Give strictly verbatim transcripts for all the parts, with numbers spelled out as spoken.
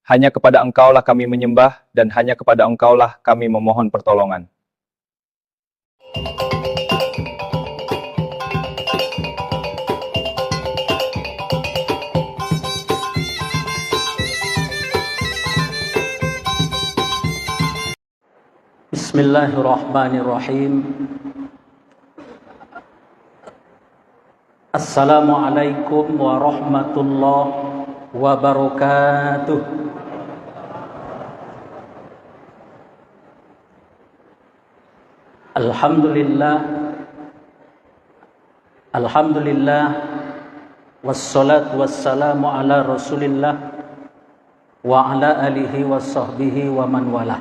Hanya kepada Engkau-lah kami menyembah, dan hanya kepada Engkau-lah kami memohon pertolongan. Bismillahirrahmanirrahim. Assalamualaikum warahmatullahi wabarakatuh. Alhamdulillah. Alhamdulillah. Wassalatu wassalamu ala Rasulillah wa ala alihi wa sahbihi wa man walah.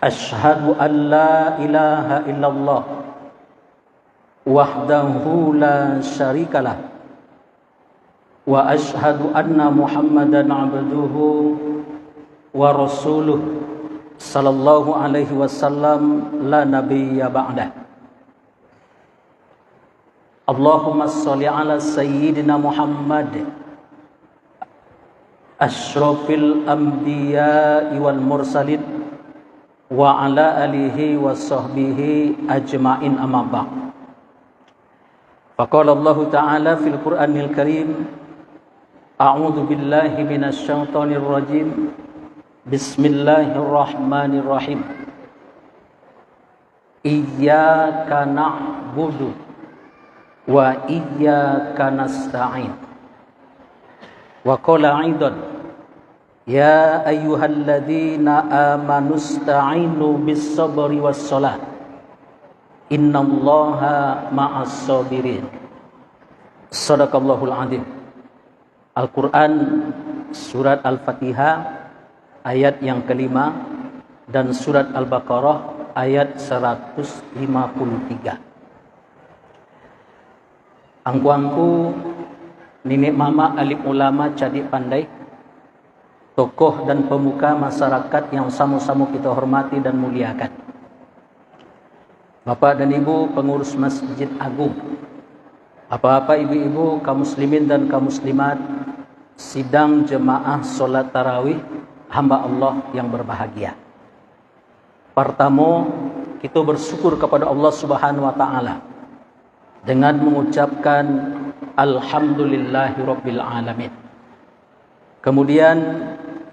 Asyhadu an la ilaha illallah wahdahu la syarikalah, wa asyhadu anna Muhammadan abduhu wa rasuluh, sallallahu alaihi wasallam, la nabiyya ba'dah. Allahumma sholli ala Sayyidina Muhammad, asyrafil anbiya'i wal mursalin, wa ala alihi wa sahbihi ajma'in, amma ba'd. Faqala Allahu ta'ala fil Qur'anil Karim, a'udzu billahi minasy syaithanir rajim. Bismillahirrahmanirrahim. Iyyaka na'budu wa iyyaka nasta'in. Wa qala aidan, ya ayyuhalladzina amanu sta'inu bis sabri was shalah, innallaha ma'as sabirin. Sadaqallahul adzim. Al-Quran, surat Al-Fatihah, ayat yang kelima, dan surat Al-Baqarah, ayat seratus lima puluh tiga. Angku-angku, niniak mamak, alim ulama, cadiak pandai, tokoh dan pemuka masyarakat yang samo-samo kita hormati dan muliakan. Bapak dan Ibu pengurus Masjid Agung, Bapak-bapak, Ibu-ibu, kaum muslimin dan kaum muslimat, sidang jemaah salat tarawih hamba Allah yang berbahagia. Partamo, kita bersyukur kepada Allah Subhanahu wa Ta'ala dengan mengucapkan, "Alhamdulillahirabbil alamin." Kemudian,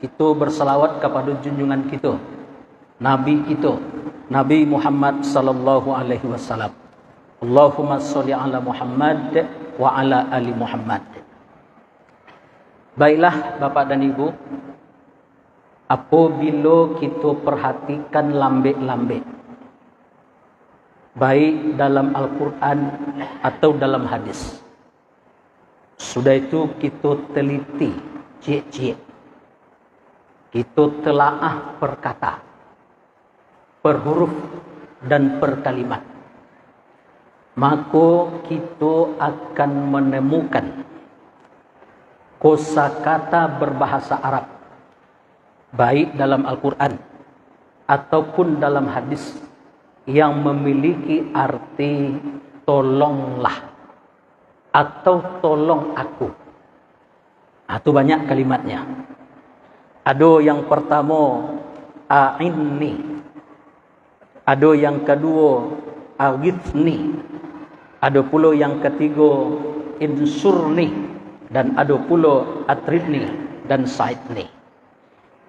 kita bersalawat kepada junjungan kita, Nabi kita, Nabi Muhammad sallallahu alaihi wasallam. Allahumma sholli ala Muhammad wa ala ali Muhammad. Baiklah, Bapak dan Ibu, apabila kita perhatikan lambek-lambek, baik dalam Al-Quran atau dalam hadis, sudah itu kita teliti ciek-ciek, kita telaah per kata, per huruf, dan per kalimat, mako kita akan menemukan kosakata berbahasa Arab, baik dalam Al-Quran ataupun dalam hadis, yang memiliki arti "tolonglah" atau "tolong aku". Ah, tu banyak kalimatnya. Ado yang pertamo, "A'inni". Ado yang kaduo, "Aghithni". Ado pulo yang katigo, "Insurni". Dan ado pulo, "Atridni" dan "Sa'idni".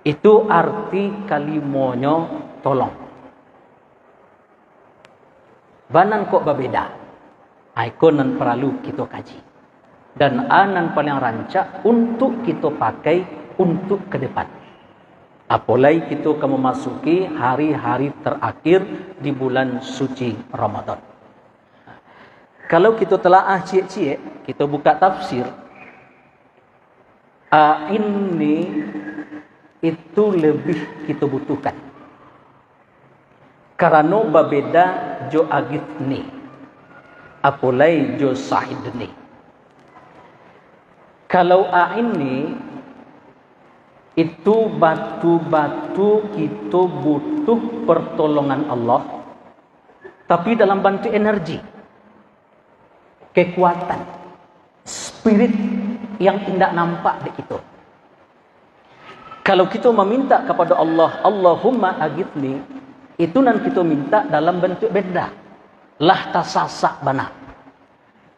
Itu arti kalimonyo "tolong". Ba nan kok babeda? Ah, iko nan paralu kito kaji. Dan a nan paliang rancak untuak kito pakai untuak ka depan. Apolai kito ka mamasuki hari-hari tarakhir di bulan suci Ramadan. Kalau kito talaah ciek-ciek, kito buka tafsir, "A'inni" itu lebih kito butuhkan. Karano babeda jo "Aghithni", apolai jo "Sa'idni". Kalau "A'inni", itu batua-batua kito butuh pertolongan Allah, tapi dalam bantuak energi, kekuatan, spirit yang indak nampak dek kito. Kalau kito maminta kapado Allah, "Allahumma aghitsni," itu nan kito minta dalam bantuak benda. Lah tasasak bana.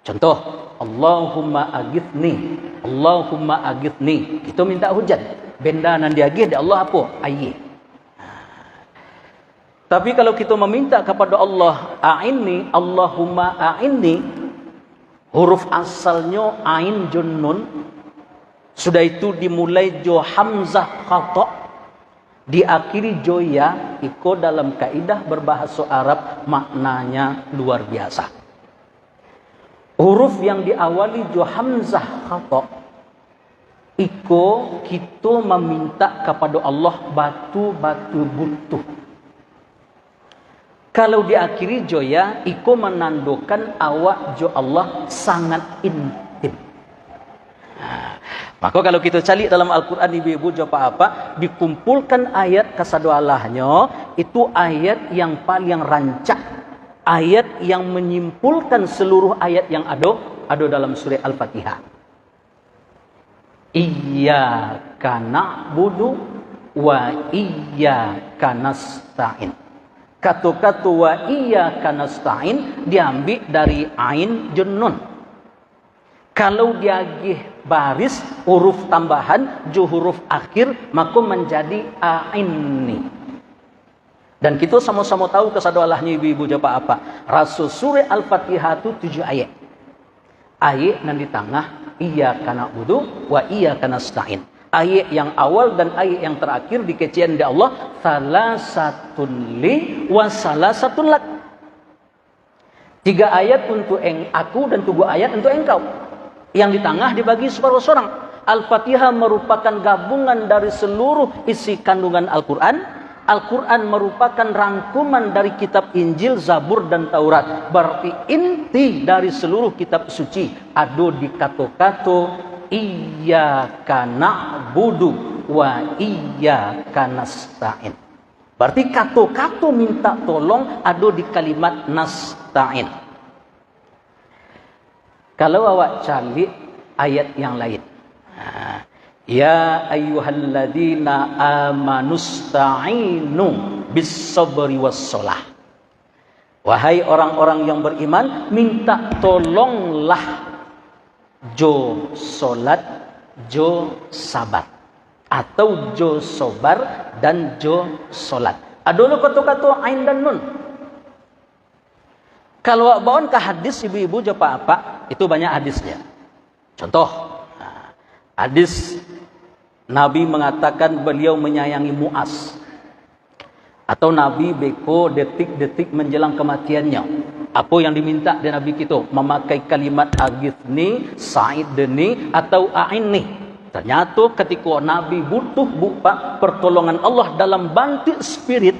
Contoh, "Allahumma aghitsni, Allahumma aghitsni." Kito minta hujan. Benda nan diagiah dek Allah apo? Aia. Tapi kalau kito maminta kapado Allah, "A'inni, Allahumma a'inni," huruf asalnyo ain jo nun, sudah itu dimulai jo hamzah qatha, diakhiri jo ya, iko dalam kaidah berbahaso Arab maknanya luar biasa. Huruf yang diawali jo hamzah qatha, iko kito maminta kapado Allah batul-batul butuh. Kalau diakhiri jo ya, iko manandokan awak jo Allah sangat intim. Nah, mako kalau kito caliak dalam Al-Quran, ibu-ibu jo apak-apak, dikumpulkan ayat kasadoalahnyo, itu ayat yang paling rancak, ayat yang menyimpulkan seluruh ayat yang ado, ado dalam surah Al-Fatihah. "Iyyaka na'budu wa iyyaka nasta'in." Kato-kato "wa iyyaka nasta'in" diambiak dari ain jo nun. Kalau diagiah baris huruf tambahan jo huruf akhir, mako manjadi a'inni. Dan kito samo-samo tahu kasadoalahnyo, ibu-ibu jo apak-apak. Raso surah Al-Fatihah tu tujuah ayat. Ayat nan di tangah, "Iyyaka na'budu wa iyyaka nasta'in." Ayat yang awal dan ayat yang tarakhir dikecekan dek Allah, "Salasatun li wa salasatun lak." Tiga ayat untuk eng-, aku dan tiga ayat untuk engkau. Yang di tangah dibagi saparo sorang. Al-Fatihah marupakan gabungan dari seluruh isi kandungan Al-Quran. Al-Quran marupakan rangkuman dari kitab Injil, Zabur, dan Taurat. Berarti inti dari seluruh kitab suci ado di kato-kato "Iyyaka na'budu wa iyyaka nasta'in." Berarti kato-kato minta tolong ado di kalimat nasta'in. Kalau awak caliak ayat yang lain. Ha. "Ya ayyuhalladzina amanusta'inu bis sabri was shalah." Wahai orang-orang yang beriman, minta tolonglah jo solat, jo sabar. Atau jo sobar dan jo solat. Ado lo kato-kato ain dan nun. Kalau awak baon ka hadis, ibu-ibu jo apak-apak, itu banyak hadisnya. Contoh, hadis Nabi mengatakan beliau menyayangi Muaz. Atau Nabi beko detik-detik menjelang kematiannya. Apa yang diminta dari Nabi kito? Memakai kalimat "Aghitsni, sa'idni," atau "A'inni." Ternyata ketika Nabi butuh bupa pertolongan Allah dalam bantuk spirit,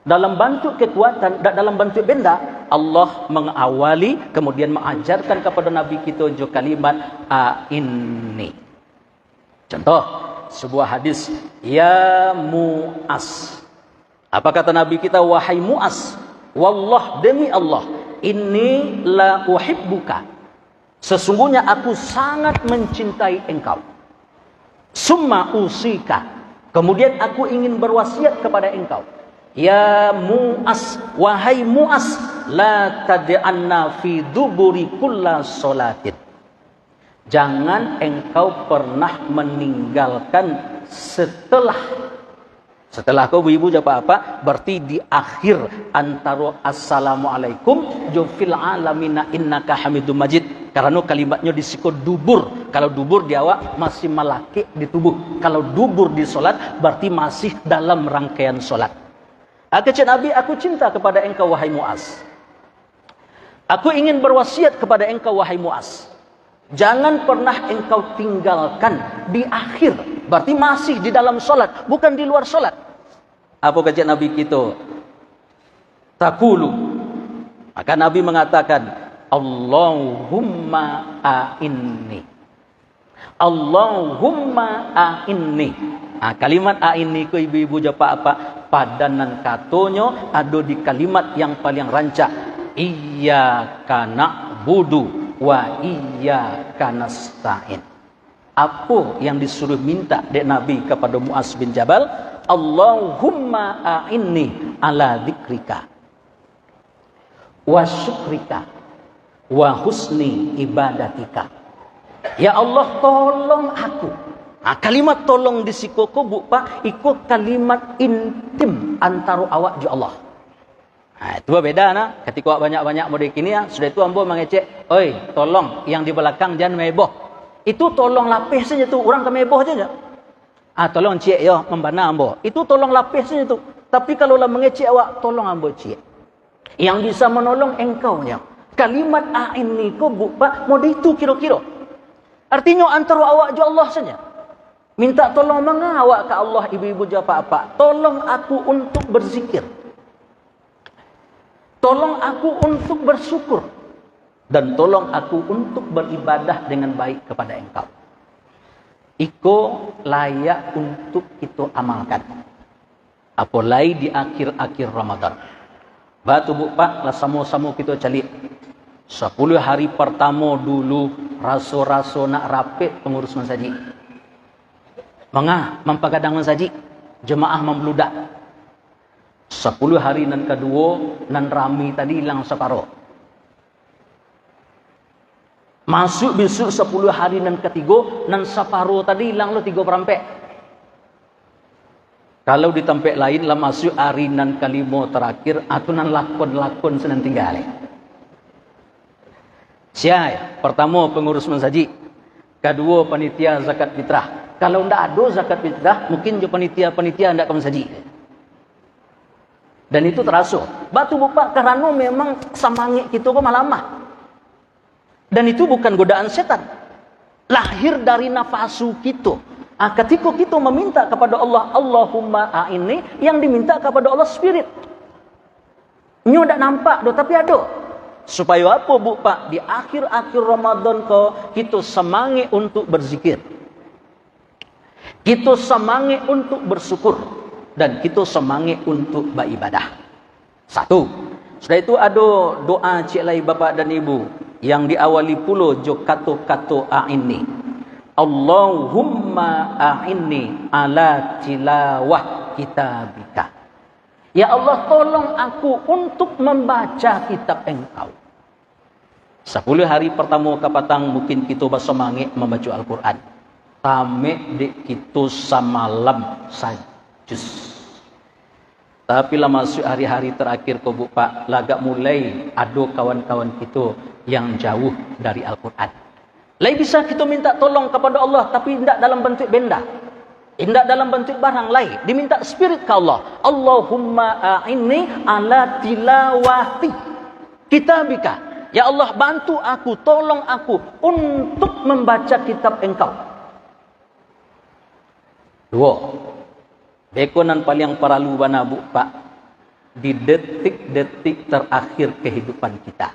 dalam bantuk kekuatan, da-, dalam bantuk benda, Allah mengawali, kemudian mengajarkan kepada Nabi kito jo kalimat "A'inni." Contoh, sebuah hadis, "Ya Mu'az." Apa kata Nabi kita? "Wahai Mu'az, wallah, demi Allah, inni la uhibbuka. Sesungguhnya aku sangat mencintai engkau. Summa usika. Kemudian aku ingin berwasiat kepada engkau. Ya Mu'az, wahai Mu'az, la tad'anna fi duburi kulla salatin." Jangan engkau pernah meninggalkan setelah. Setelah ko, ibu-ibu jo apak-apak, berarti di akhir antaro "Assalamualaikum" jo "Fil alamina innaka hamidum majid." Karano kalimatnyo di siko dubur. Kalau dubur di awak masih malakik di tubuh. Kalau dubur di solat, berarti masih dalam rangkaian solat. Kecek Nabi, "Aku cinta kepada engkau, wahai Mu'az. Aku ingin berwasiat kepada engkau, wahai Mu'az. Jangan pernah engkau tinggalkan di akhir." Berarti masih di dalam solat, bukan di luar solat. Apa kecek Nabi kito? Taqulu. Maka Nabi mengatakan, "Allahumma a'inni." "Allahumma a'inni." Ah, kalimat "a'inni" ko, ibu-ibu jo apak-apak, padanan katonyo ado di kalimat yang paling rancak. "Iyyaka na'budu wa iyyaka nasta'in. Apo yang disuruh minta dek Nabi kapado Muaz bin Jabal? "Allahumma a'inni ala dzikrika, wa syukrika, wa husni ibadatika." Ya Allah, tolong aku. Ha, kalimat tolong di siko ko, Bu, Pak, iko kalimat intim antaro awak jo Allah. Ha, itu babeda nah, katiko awak banyak-banyak model kini, ya, sudah itu ambo mangecek, "Oi, tolong yang di balakang jan maeboh." Itu tolong lapeh sajo tu, urang ka maeboh sajo. "Ah, tolong ciek yo, mambana ambo." Itu tolong lapeh sajo tu. Tapi kalau lah mangecek awak, "Tolong ambo ciek." Yang bisa manolong engkau nyo. Kalimat a'inni ko, Bu, Pak, model itu kiro-kiro. Artinyo antaro awak jo Allah sajo. Minta tolong manga awak ka Allah, ibu-ibu jo apak-apak. Tolong aku untuk berzikir. Tolong aku untuk bersyukur. Dan tolong aku untuk beribadah dengan baik kepada Engkau. Iko layak untuk kito amalkan. Apolai di akhir-akhir Ramadan. Batu, Bu, Pak, lah samo-samo kito caliak. Sapuluah hari partamo dulu, raso-raso nak rapek pangurus masajik. Manga mampagadang masajik, jamaah mambludak. Sapuluah hari nan kaduo, nan rami tadi ilang saparo. Masuak bisuak sapuluah hari nan katigo, nan saparo tadi ilang lo tigo parampek. Kalau di tampek lain lah masuak hari nan kalimo tarakhir, atau nan lakon-lakon sinan tingga lai. Sia, partamo pangurus masajik, kaduo panitia zakat fitrah. Kalau ndak ado zakat fitrah, mungkin jo panitia-panitia ndak ka masajik. Dan itu taraso. Batu, Bu, Pak, karano memang samangek kito ko malamah. Dan itu bukan godaan setan. Lahir dari nafasu kito. Ah, katiko kito maminta kapado Allah, "Allahumma a'inni," yang diminta kapado Allah spirit. Nyo dak nampak doh, tapi ado. Supayo apo, Bu, Pak? Di akhir-akhir Ramadan ko, kito samangek untuk berzikir. Kito samangek untuk bersyukur. Dan kito samangek untuk baibadah. Satu. Sudah itu ado doa ciek lai, Bapak dan Ibu, yang diawali pulo jo kato-kato a'inni. "Allahumma a'inni ala tilawah kitabika." Ya Allah, tolong aku untuk mambaca kitab Engkau. Sapuluah hari partamo kapatang mungkin kito basamangek mambaco Al-Quran. Tamek dek kito samalam sajus. Tapi lah masuak hari-hari tarakhir ko, Bu, Pak, lah agak mulai ado kawan-kawan kito yang jauah dari Al-Quran. Lai bisa kito minta tolong kapado Allah, tapi indak dalam bantuak benda. Indak dalam bantuak barang lai. Diminta spirit ka Allah. "Allahumma a'inni ala tilawati kitabika." Ya Allah, bantu aku, tolong aku untuk mambaca kitab Engkau. Duo. Beko nan paliang paralu bana, Bu, Pak, di detik-detik tarakhir kehidupan kita.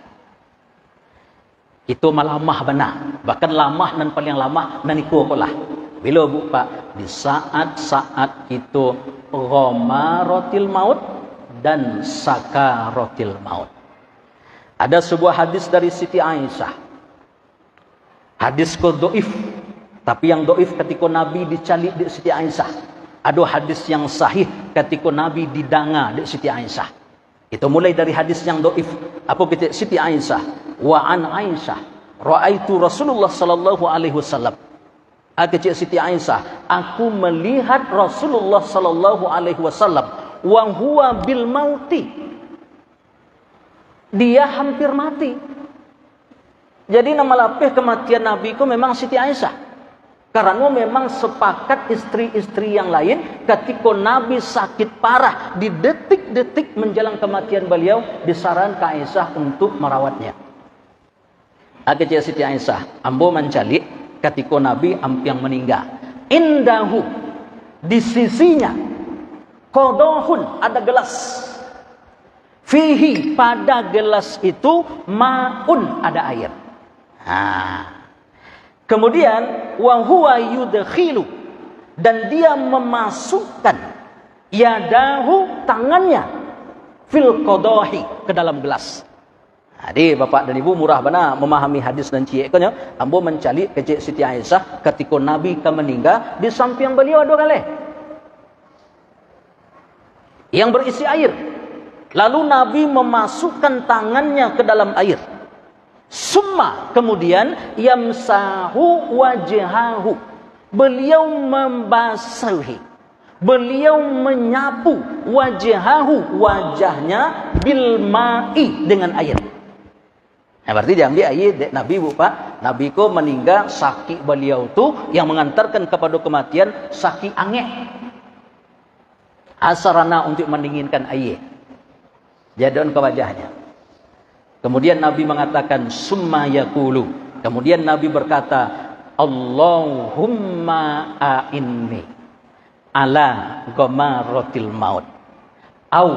Kito malamah bana, bahkan lamah nan paliang lamah nan iko ko lah. Bilo, Bu, Pak? Di saat-saat kito ghamaratil maut dan sakaratil maut. Ada sebuah hadis dari Siti Aisyah. Hadis ko doif, tapi yang doif katiko Nabi dicaliak dek Siti Aisyah. Ado hadis yang sahih katiko Nabi didanga dek Siti Aisyah. Kito mulai dari hadis yang doif. Apo kecek Siti Aisyah? "Wa an Aisyah, ra'aitu Rasulullah sallallahu alaihi wasallam." Ah, kecek Siti Aisyah, "Aku melihat Rasulullah sallallahu alaihi wasallam, wa huwa bil mauti." Dia hampir mati. Jadi, nan malapeh kamatian Nabi ko memang Siti Aisyah. Karano memang sepakat istri-istri yang lain, katiko Nabi sakit parah, di detik-detik menjelang kematian beliau, disarankan Aisyah untuk merawatnya. Ah, kecek Siti Aisyah, "Ambo mancaliak katiko Nabi ampiang maningga. Indahu, di sisinya, qadahun, ada gelas. Fihi, pada gelas itu, maun, ada air." Ha. Kemudian, "Wa huwa yudkhilu," dan dia memasukkan, "yadahu," tangannya, "fil qadahi," ke dalam gelas. Jadi, Bapak dan Ibu, murah bana mamahami hadis nan ciek ko nyo. Ambo mancaliak kecek Siti Aisyah, katiko Nabi ka maningga, di sampiang baliau ado galeh yang berisi air. Lalu Nabi memasukkan tangannya ke dalam air. Summa, kemudian, yamsahu wajhahu. Beliau membasahi, beliau menyapu, wajhahu, wajahnya, bil ma'i, dengan air. Nah, berarti diambiak aia dek Nabi, Bu, Pak. Nabi ko maningga, sakik baliau tu yang mengantarkan kepada kematian, sakik angek. Sarana untuk mendinginkan aia. Diadokkan ka wajahnya. Kemudian Nabi mengatakan, "Summa yaqulu." Kemudian Nabi berkata, "Allahumma a'inni ala ghamaratil maut." Au,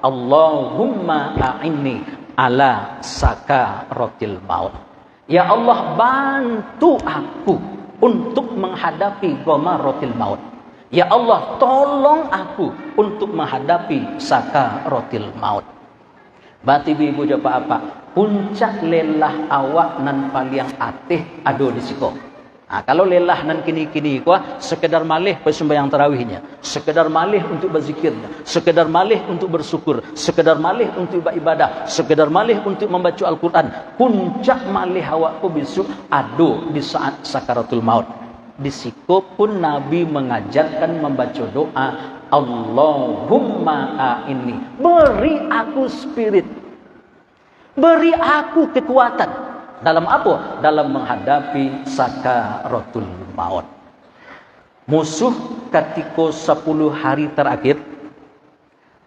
"Allahumma a'inni ala sakaratil maut." Ya Allah, bantu aku untuk menghadapi ghamaratil maut. Ya Allah, tolong aku untuk menghadapi sakaratil maut. Bati ibu-ibu jo apak-apak, puncak lelah awak nan paliang ateh ado di siko. Ha, kalau lelah nan kini-kini ko, sekedar maleh pai sumbayang tarawihnyo, sekedar maleh untuk bazikirnyo, sekedar maleh untuk bersyukur, sekedar maleh untuk baibadah, sekedar maleh untuk mambaco Al-Quran, puncak maleh awak ko bisuak ado di saat sakaratul maut. Di siko pun Nabi mangajarkan mambaco doa, "Allahumma a'inni." Beri aku spirit. Beri aku kekuatan. Dalam apo? Dalam menghadapi sakaratul maut. Musuh katiko sapuluah hari tarakhir,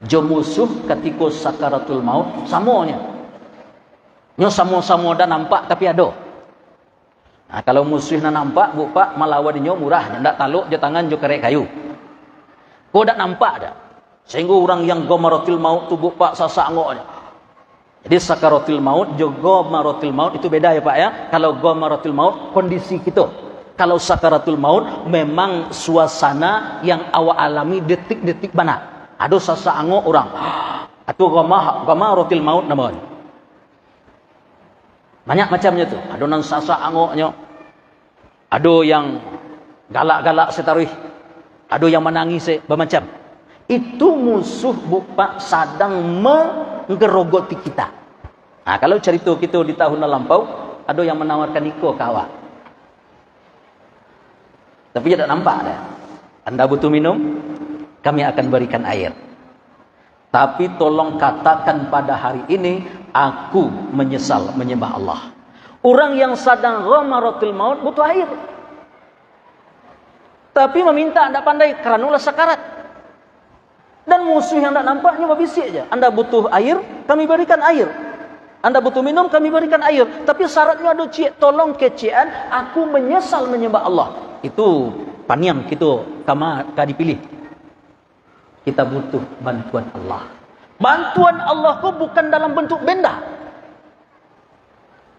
jo musuh katiko sakaratul maut, samonyo. Nyo samo-samo dak nampak, tapi ado. Nah, kalau musuh nan nampak, Bu, Pak, malawan inyo murah, ndak talok jo tangan jo karek kayu. Ko dak nampak dak. Sehingga urang yang ghamaratil maut tu, Bu, Pak, sasak angoknyo. Jadi sakaratil maut jo ghamaratil maut itu beda ya, Pak, ya. Kalau ghamaratil maut kondisi kito. Kalau sakaratul maut memang suasana yang awak alami detik-detik bana. Ado sasak angok urang. Atu ghamah, ghamaratil maut namonyo. Banyak macamnyo tu. Ado nan sasak angoknyo. Ado yang galak-galak sataruih. Ado yang manangih se-, bamacam. Itu musuh, Bu, Pak, sadang menggerogoti kita. Nah, kalau carito kito di tahun nan lampau, ado yang manawarkan iko ka awak. Tapi dak nampak dah. Anda butuh minum? Kami akan berikan air. Tapi tolong katakan pada hari ini, "Aku menyesal menyembah Allah." Urang yang sadang ghamaratul maut butuh air. Tapi maminta ndak pandai, karano lah sakarat. Dan musuh yang ndak nampak nyo babisiak je, "Anda butuh air, kami berikan air. Anda butuh minum, kami berikan air. Tapi syaratnyo ado ciek, tolong kecek-an, aku menyesal menyembah Allah." Itu paniang kito kama ka dipilih. Kita butuh bantuan Allah. Bantuan Allah ko bukan dalam bentuk benda.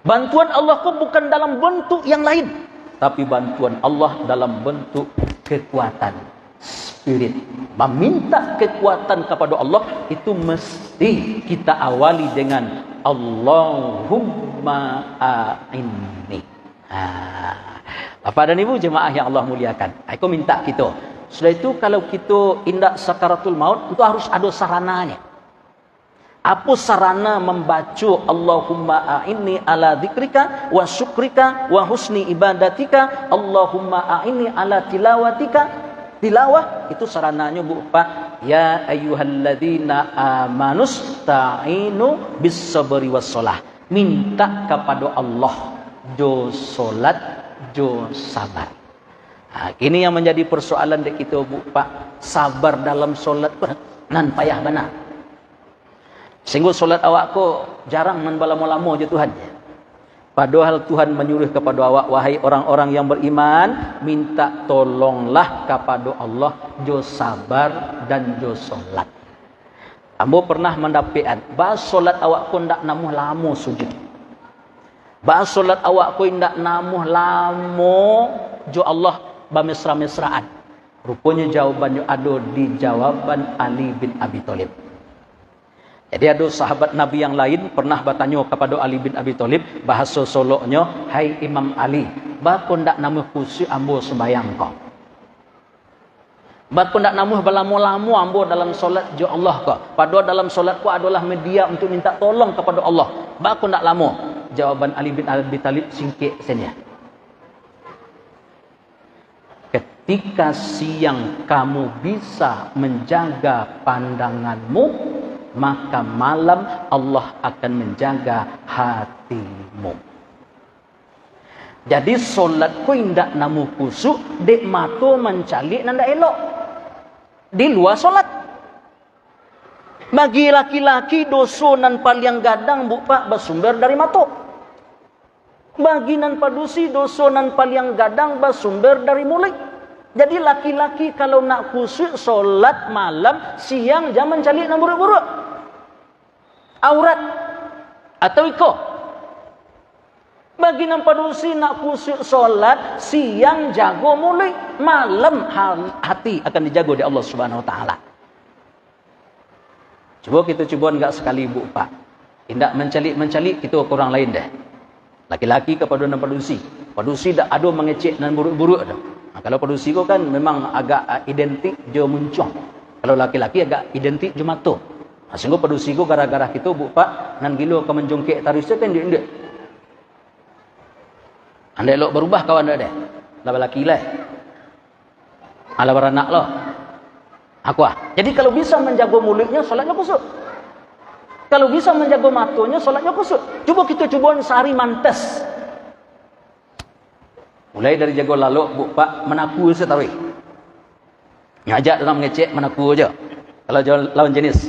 Bantuan Allah ko bukan dalam bentuk yang lain, tapi bantuan Allah dalam bentuk kekuatan spirit. Meminta kekuatan kepada Allah itu mesti kita awali dengan, "Allahumma a'inni." Ha. Bapak dan Ibu jemaah yang Allah muliakan, iko minta kito. Sudah itu, kalau kito indak sakaratul maut, itu harus ado sarananya. Apo sarana mambaco "Allahumma a'inni ala dzikrika wa syukrika wa husni ibadatika, Allahumma a'inni ala tilawatika"? Tilawah itu sarananyo, Bu, Pak, "Ya ayyuhalladzina amanus ta'inu bis sabri was shalah." Minta kapado Allah jo solat, jo sabar. Ha, kini yang manjadi persoalan dek kito, Bu, Pak, sabar dalam solat ko nan payah bana. Sehingga solat awak ko jarang nan balamo-lamo jo Tuhan. Padahal Tuhan manyuruh kapado awak, "Wahai orang-orang yang beriman, minta tolonglah kapado Allah jo sabar dan jo solat." Ambo pernah mandapekan, ba solat awak ko ndak namuah lamo sujud. Ba solat awak ko indak namuah lamo jo Allah bamesra-mesraan. Ruponyo jawabannyo ado di jawaban Ali bin Abi Thalib. Jadi, ado sahabat Nabi yang lain pernah batanyo kapado Ali bin Abi Thalib, bahaso soloknyo, "Hai Imam Ali, baa kok ndak namuah kusuik ambo sumbayang ko? Baa kok ndak namuah balamo-lamo ambo dalam solat jo Allah ko? Padahal dalam solat ko adolah media untuk minta tolong kapado Allah. Baa kok ndak lamo?" Jawaban Ali bin Abi Thalib singkek saja. "Ketika siang kamu bisa menjaga pandanganmu, maka malam Allah akan menjaga hatimu." Jadi, solat ko indak namuah kusuik, dek mato mancaliak nan indak elok di lua solat. Bagi laki-laki, doso nan paliang gadang, Bu Pak, basumber dari mato. Bagi nan padusi, doso nan paliang gadang basumber dari muluik. Jadi, laki-laki kalau nak kusuik solat malam, siang jan mancaliak nan buruak-buruak. Aurat atau iko. Bagi nan padusi nak kusuik solat, siang jago muluik, malam ha-, hati akan dijago dek Allah Subhanahu Wa Taala. Cubo kito cuboan gak sakali, Bu Pak. Indak mancaliak-mancaliak kito ka urang lain deh. Laki-laki kapado nan padusi. Padusi dak ado mangecek nan buruak-buruak tu. Nah, kalau padusi ko kan memang agak, ah, identik jo muncuang. Kalau laki-laki agak identik jo mato. Nah, sahinggo padusi ko gara-gara kito, Bu Pak, nan gilo ka manjongkek taruih tu kan indak-indak. Andai elok barubah kawan dak deh. Lah balaki lah. Alah baranak lo. Aku ah. Jadi, kalau bisa manjago muluiknyo, solatnyo kusuik. Kalau bisa manjago matonyo, solatnyo kusuik. Cubo kito cuboan sahari mantes. Mulai dari jago lalok, Bu Pak, manakua sataruih. Nyo ajak dalam mangecek, manakua jo. Kalau jo lawan jenis.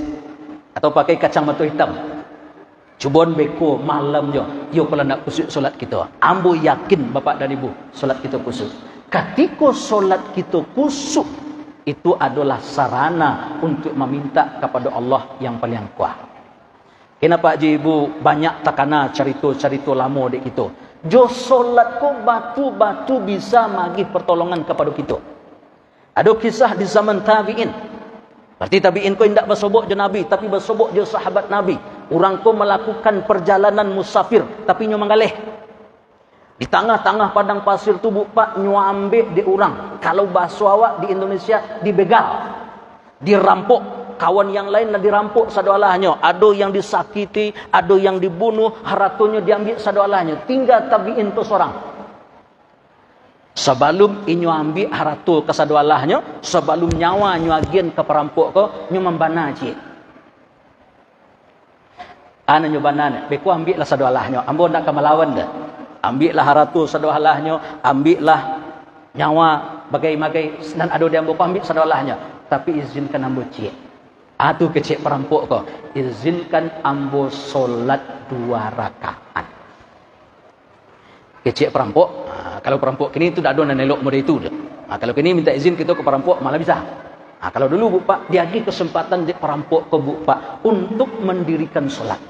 Atau pakai kacang mato hitam. Cuboan beko malamnyo, iyo kalau ndak kusuik solat kito. Ambo yakin, Bapak dan Ibu, solat kito kusuik. Katiko solat kito kusuik, itu adolah sarana untuk maminta kapado Allah yang paliang kuah. Kena, Pak Haji, Ibu, banyak takana carito-carito lamo dek kito. Jo solat ko batu-batu bisa magih pertolongan kapado kito. Ado kisah di zaman tabi'in. Berarti tabi'in ko indak basobok jo Nabi, tapi basobok jo sahabat Nabi. Urang ko malakukan parjalanan musafir, tapi inyo manggaleh. Di tangah-tangah padang pasir tu, Bu Pak, nyo ambek dek urang. Kalau bahaso awak di Indonesia, dibegal. Dirampok. Kawan yang lain lah dirampok sadoalahnyo. Ado yang disakiti, ado yang dibunuh, haratonyo diambek sadoalahnyo. Tingga tabi'in tu sorang. Sabalum inyo ambek harato kasadoalahnyo, sabalum nyawa nyo agian ka parampok ko, nyo mambana ciek. Anu nyo bana, beko ambeklah sadoalahnyo, ambo ndak ka malawan doh. Ambeklah harato sadoalahnyo, ambeklah nyawa bagai-bagai nan ado di ambo ko, ambek sadoalahnyo. Tapi izinkan ambo ciek. Ah, tu kecek parampok ko, "Izinkan ambo solat dua rakaat." Kecek parampok, ah, kalau parampok kini tu dak ado nan elok model itu doh. Ah, kalau kini minta izin kito ka parampok, malah bisa. Ah, kalau dulu, Bu Pak, diagih kesempatan dek parampok ko, Bu Pak, untuk mendirikan solat.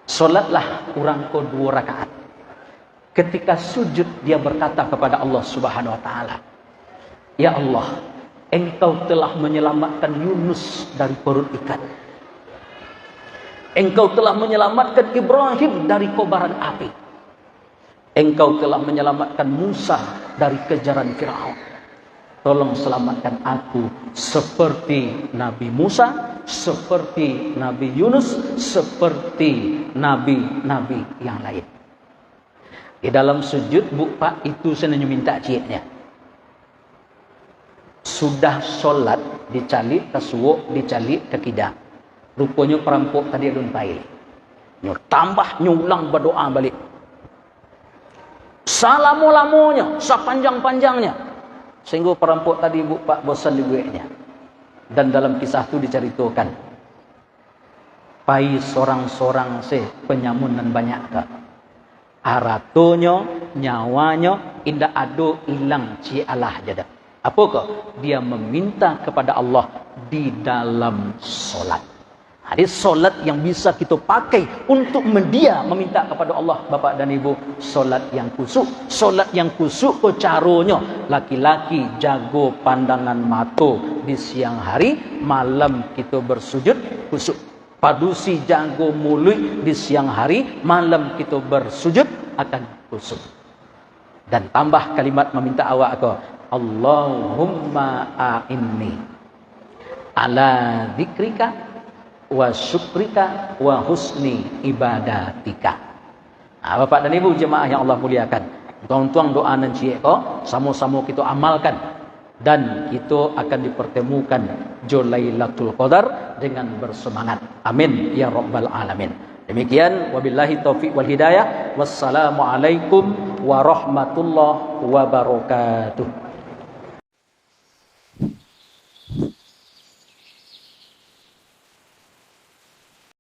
Solatlah urang ko dua rakaat. Ketika sujud, dia berkata kepada Allah Subhanahu Wa Taala, "Ya Allah, Engkau telah menyelamatkan Yunus dari perut ikan. Engkau telah menyelamatkan Ibrahim dari kobaran api. Engkau telah menyelamatkan Musa dari kejaran Firaun. Tolong selamatkan aku seperti Nabi Musa, seperti Nabi Yunus, seperti nabi-nabi yang lain." Di dalam sujud, Bu Pak, itu sajo nyo minta cieknyo. Sudah solat, dicaliak ka suok, dicaliak ka kida. Ruponyo parampok tadi alun pai. Nyo tambah, nyo ulang badoa baliak. Salamo-lamonyo, sapanjang-panjangnyo. Sahinggo parampok tadi, Bu Pak, bosan dibueknyo. Dan dalam kisah tu dicaritokan, pai sorang-sorang se panyamun nan banyak ko. Haratonyo, nyawanyo, indak ado ilang ciek alah jo doh. Apo ko? Dia meminta kepada Allah di dalam solat. Jadi, solat yang bisa kito pakai untuk media meminta kepada Allah, Bapak dan Ibu, solat yang khusyuk. Solat yang khusyuk ko caronyo, laki-laki jago pandangan mato di siang hari, malam kito bersujud khusyuk. Padusi jago muluik di siang hari, malam kito bersujud akan khusyuk. Dan tambah kalimat mamintak awak ko, "Allahumma a'inni ala dzikrika wa syukrika wa husni ibadatika." Nah, Bapak dan Ibu jemaah yang Allah muliakan, untuang-untuang doa nan ciek ko, samo-samo kito amalkan. Dan kito akan dipertemukan jo Lailatul Qadar dengan bersemangat. Amin ya rabbal alamin. Demikian, wabillahi taufik wal hidayah. Wassalamualaikum warahmatullahi wabarakatuh.